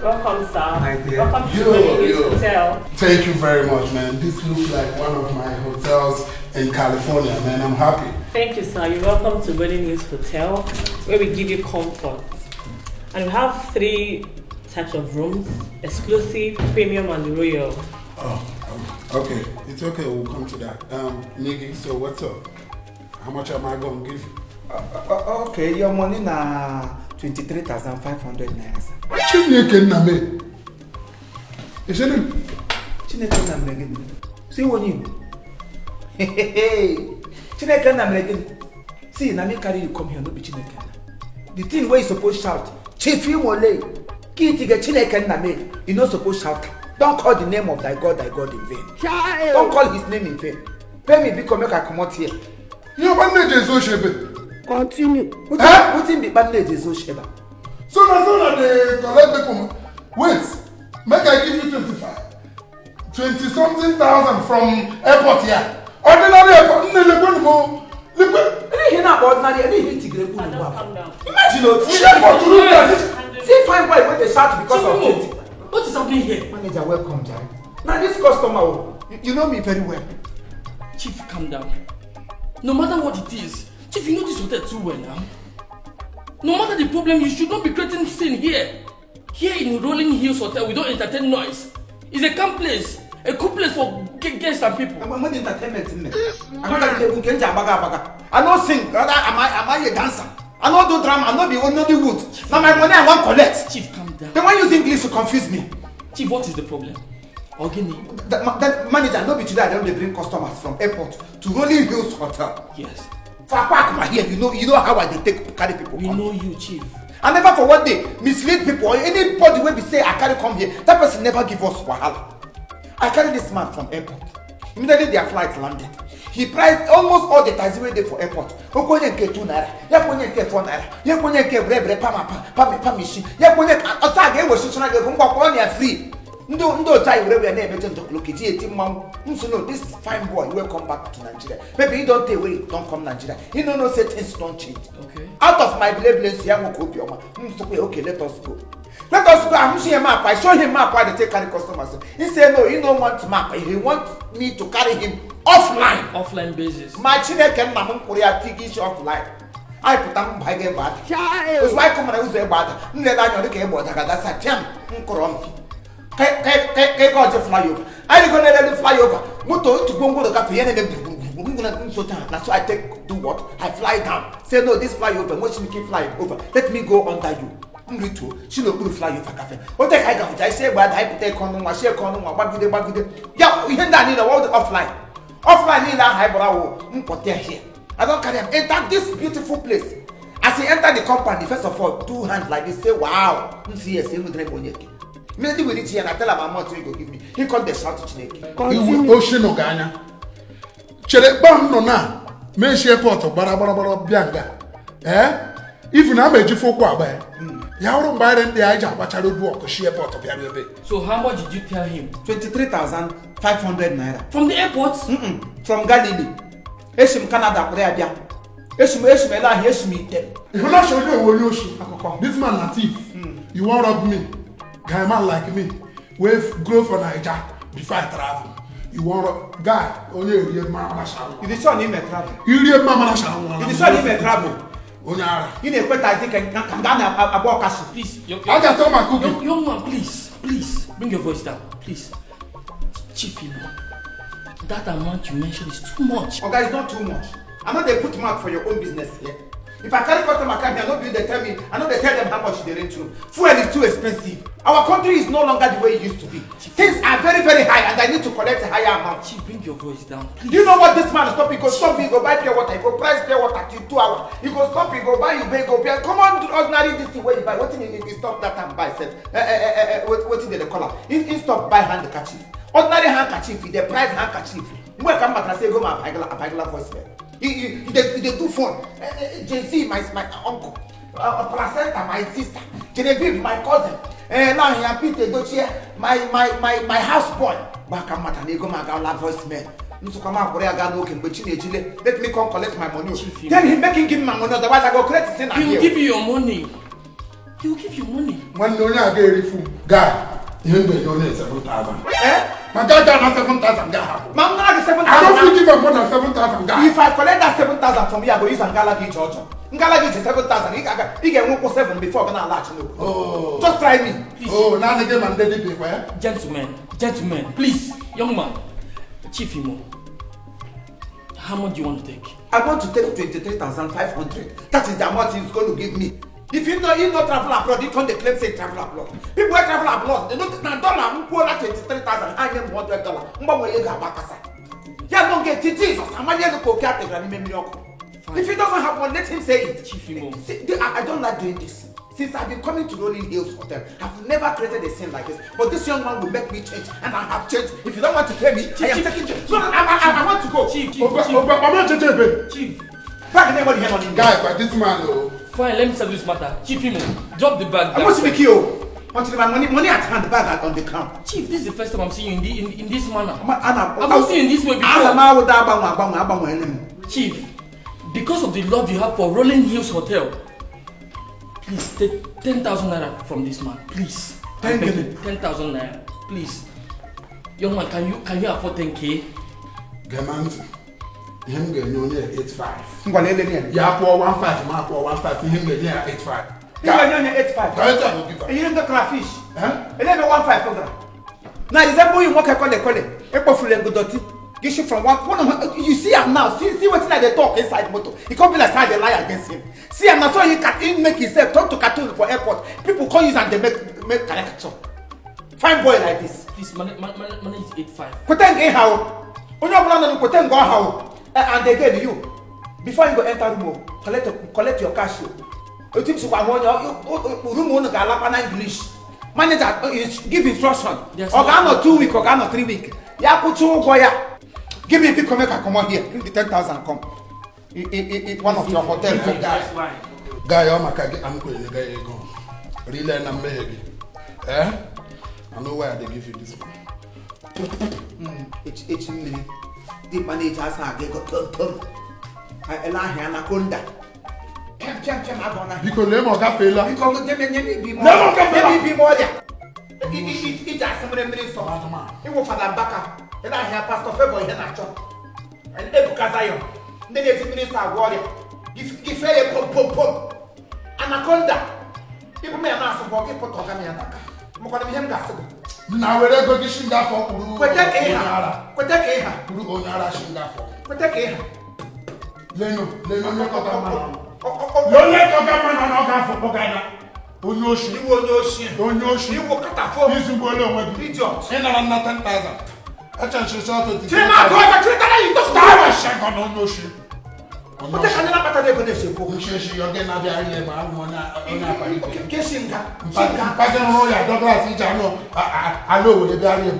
Welcome, sir. My dear. Welcome to Yo, Golden Hills yo. Hotel. Thank you very much, man. This looks like one of my hotels in California, man. I'm happy. Thank you, sir. You're welcome to Golden Hills Hotel, where we give you comfort. And we have three types of rooms: exclusive, premium, and royal. Oh, okay. It's okay. We'll come to that. Niggy, so what's up? How much am I gonna give you? Okay, your money na 23,500 naira, sir. Chineke nna m. Is it? Chineke nna mere gịnị? Si iwe onye Igbo. Chineke nna mere gịnị? See, na me carry you come here, no be Chineke nna. The thing wey you suppose shout, "Chief Imole," kitige Chineke nna me, you no suppose shout am. Don call the name of thy God in vain. Don call his name in vain. Pay me biko make I comot here. Ihe ọba nne ji ezo oshebe. Continue. Wetin Eh? Wetin be kpanne ejezo sheba? So na dey collect people. Wait, make I give you 25. 20 something thousand from airport here. Ordinary airport. Nne lekwe mo. Lekwe. N'ihi na-akpọ ordinary, n'ihi itigere kwuru Sir, ugbu just a. calm down. Imagine o, Which airport to look at? See fine boy wey dey shout because of Chief Imo, 20. what is happening here? Manager, welcome, jare. Na this customer o, you know me very well. Chief, calm down. No matter what it is, Chief, you know this hotel too well now. No matter the problem, you should not be creating scene here. Here in Rolling Hills Hotel, we don't entertain noise. It's a calm place, a cool place for guests and people. I'm not entertainment nne. I no get nke nji agbaga agbaga. I no sing, rather am I a dancer? I no do drama, I no be Nollywood. Na my money I wan collect. Chief, calm down. They wan use English to confuse me. Chief, what is the problem? Ogini? The manager, no be today I don dey bring customers from airport to Rolling Hills Hotel. Yes. For Akwa here, you know how I dey take carry people We come. know you, Chief. I never for one day mislead people or anybody wey be say I carry come here. That person never give us wahala. I carry this man from airport. Immediately their flight landed, he priced almost all the taxi wey dey for airport. Okwu onye nke 2 naira, ya bụ onye nke 4 naira, ya bụ onye nke bere bere pama pami pamishi, ya bụ onye ọsọ a ga-ewesichara gị ego ngwa kwụrụ ya free. Ndị otu anyị were were na-emeche njọkụlụ ji eti mmanwụ nso. No, this fine boy wey come back to Nigeria, maybe he don tey wey he don come Nigeria, he no know say things don change. Out of my bele ya nwoke obiọma m sịkwa ya, "Okay, let us go, let us go." Ahụ him map, I show him map why dey take carry customers. He say no, he no want map, he want me to carry him offline. Offline basis. Ma Chineke nna m kwụrụ ya tiga isi offline. Anyị pụta mba ga egbe ada. Ozugbo anyị kụmara ụzọ egbe ada, m lele anya, ọ dịka egbe ọda ga-adasa pịam m kụrụ m ka ego ọjọ flyover. Anyị rigo n'elelu flyover, moto otu gwongworo gafee, ihe na-eme gburugburu nso taa. Na so I take do what I fly down, say no, this flyover nwechi ike fly over, let me go under you. M rituo si n'okpuru flyover gafe ote ka anyị gafụcha isi egbe ada. Anyị pụta eke ọnụ nwa si eke ọnụ nwa gbagide gbagide ya. Ihe ndị a niile wọld offline offline niile ahụ anyị gbara wụ mpọta here. I don carry am enter this beautiful place. As he enter the compound, first of all, do hand like this, say wow. M si yes, enwetara m onye eke. Immediately we reach here and I tell am how much he go give me, he come dey shout Chineke. Iwe oshi nọ gị anya. Chere gbam nọ na meshi airport gbara gbara gbara bịa nga. Ee, if na ama eji ụkwụ agba ya. Ya hụrụ mgbe anyị ndị anyị ji agbachara odu ọkụ shi airport bịara ebe. So how much did you tell him? 23,500 naira. From the airport? Mm-mm, from Galilee. Esi m Canada kwụrụ ya bịa. Esi m ele ahịa, esi m ite. Ịhụla shi onye owe onye oshi. Akụkọ. This man na thief. You wan rob me. Guy man like me wey grow for Naija before I travel. You wan rob guy onye erie mma mara sha. You dey sure na ime travel? Irie mma mara sha anwụọla. You dey sure na ime travel? Onye ara. Ị na-ekwetazi ka m gaa na-agba ọkasị. Please, your, A ga-asọ maka ubi. Young man, please, please, bring your voice down, please. Chief Imo, that amount you mentioned is too much. Oga, it's not too much. I no dey put mouth for your own business here. If I carry customer come here, no be you dey tell me. I no dey tell them how much you dey rent room. Fuel is too expensive. Our country is no longer the way it used to be. Things are very, very high and I need to collect a higher amount. Chief, bring your voice down, please. Do you know what this man stop? He go stop, he go buy pure water, he go price pure water till 2 hours. He go stop, he go buy ube, he go buy. Come on, ordinary this thing wey you buy. Wetin he stop that time buy sef? Wetin dey call am? He stop buy handkerchief. Ordinary handkerchief, he dey price handkerchief. Mgbe ka m batara sị ego m abagala voice mail. He dey do phone. Jay-Z, my uncle. Placenta, my sister. Genevieve, my cousin. Now here Pete Edochie, my house boy. Gbaka mmata na ego m agala voice mail. Nsụkwa m akwụrụ ya gaa n'oge mgbe chi na-ejile. Let me come collect my money. Chief, Tell him make him give me my money, otherwise I go create sin He will here. give you your money. He will give you money. Nwanne onye a ga-erifu m gaa ihe m ga-enye onye 7,000. Eh? Maka ga na 7,000 ga hapụ. Ma m nara gị I don't 7,000. fit give am more than 7,000 gaa. If I collect that 7,000 from you, I go use am gala gị ije ọjọọ. Ngala gị ije 7,000, ị ga-enwe ụkwụ 7 before ọ ga na-alaghachi n'obodo. Oh. Just try me. Oh, naanị gị ma ndị dibịa kwa ya. Gentlemen, gentlemen, please, young man, Chief Imo, how much do you want to take? I want to take 23,500. That is the amount he's going to give me. If you know you no travel abroad, you come dey claim say travel abroad. People wey travel abroad, they no na dollar m kwuola 23,000, ha nye m $100. Mgbanwe ego agbakasa. Ya no get Jesus, amanye ego ka oke atịgara n'ime mmiri ọkụ. If he doesn't have money, let him say it. Chief Imo. See, I don't like doing this. Since I've been coming to Rolling Hills Hotel, I've never created a scene like this. But this young man will make me change, and I have changed. If you don't want to pay me, I am Chief, taking. No, no, I want to go. Chief, Chief, Oba Chief, oba mama jeje ebe. Chief. Bag name here money. Guy, but this man oh. Fine, let me settle this matter. Chief Imo, drop the bag. I want to make you. Until my money at hand, bag on the ground. Chief, this is the first time I'm seeing you in this manner. I've I've not seen you in this way before. Ana m awụda agbanwe agbanwe agbanwe m. Chief, because of the love you have for Rolling Hills Hotel, please take 10,000 naira from this man, please. Ten I beg gini? you, 10,000 naira, please. Young man, can you afford 10K? Gee ma ntị. Ihe m ga-enye onye 85. Ngwa lele ya. Ya kwụọ 15 ma akwụọ 15 ihe m ga-enye ya 85. Ị ga-enye onye 85. Ka etu a go give am. Eyiri ndị crayfish. Eh? Ele ebe 15 gara. Na resemble you nwoke kole kole. Ekpofuru ego dọtị. You shoot from one you see am now. See wetin I dey talk inside motor. E come be like say I dey lie against him. See am na so he can he make himself turn to cartoon for airport. People come use am dey make caricature. Fine boy like this. Please manage 85. Kwete nga ịha o. Onye ọbụla nọ n'kwete nga ọha o. And again you, before you go enter room o, collect your cash o. Otu m sikwa hụ onye room unu ga-alakwa na English. Manager give instruction. Yes, Ọ ga-anọ 2 week, ọ ga-anọ 3 week. Ya kwụcha ụgwọ ya. Give me biko make I comot here. Bring the 10,000 come. One of your hotel guy. Guy, ọ maka gị am kwenye gị ego. Rile na mmehie gị. Eh? I know why I dey give you this money. Echi mmiri. Dimkpa na-eji asa aga ego tom tom. Ele ahịa anaconda. Pịam pịam pịam agụ na. Biko lee ma ọ gafeela. Biko nye m nye m ibi m Lee ma ọ gafeela. nye m ibi m ọrịa. Iji asị mmiri mmiri nsọ. Ịwụ Fada Mbaka. Ele ahịa Pastor Favour ihe na-achọ. Ebuka Zion. Ndị na-eji mmiri nsọ agwọ ọrịa. Gị fee ya pom pom pom. Anaconda. Ịbụ m ya na-asụ bụ ọ gị pụta ọga m ya n'aka. Makwana m ihe m ga-asị gị. Na were ego gị shi ngafọ kwuru Kwete ka ị onye ha. ara. Kwete ka ị ha. Kwuru onye ara shi ngafọ. Kwete ka ị ha. Lenu, lenu onye kọta mmanụ. Ọ- Lee onye kọta mmanụ na ọ ga-afọ kpọga ya. Onye oshi. Iwu onye oshi. Onye oshi. Iwu katafo. Izugbuola onwe gị. Idiot. Ị nara nna 10,000. Eche nshịshị ọtụ ti. Chima agụ ọka chịrịtara yi dọkịta. Tawa shagọ na onye oshi. Onye Ote ka oshi. ndị na-akpata ego na-esekwu okwu. Nshịshị ọ gị na-abịa ihe ma ahụ onye onye akpa ike. Kesi nga. Chinga. Mpaghara rụrụ ya Douglas iji anụ ala Owerri bịa rie m.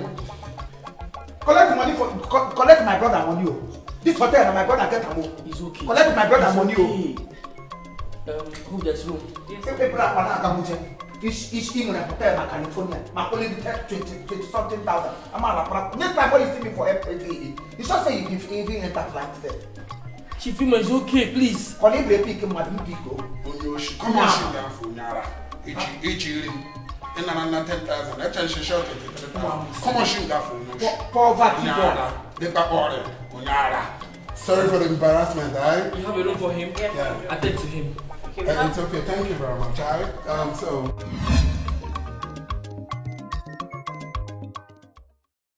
Collect money for collect my brother money o. This hotel na my brother get am o. It's okay. Collect my brother It's money o. okay. Who there's room? Ebere akpa na-aga nwuche. Ish ị nwere hotel na California ma only the 20 something thousand. Ama ala para. Next time when you see me for FAA, you just say you even enter flight sef. Chief Imo, it's okay, please. Kọla ibere pik mmadụ m pik o. Onye oshi. Come on, shi ngafọ onye ara. Iji iri m. Ị nara nna 10,000. Eche nshịshị ọtụ 3,000. Come on, shi ngafọ onye oshi. Poverty Onye boy. ara. Dịka ọrịa. Onye ara. Sorry for the embarrassment, alright? You have a room for him? Yes. Yeah. Attend to him. Okay, we have It's okay. Thank you very much. Alright. So.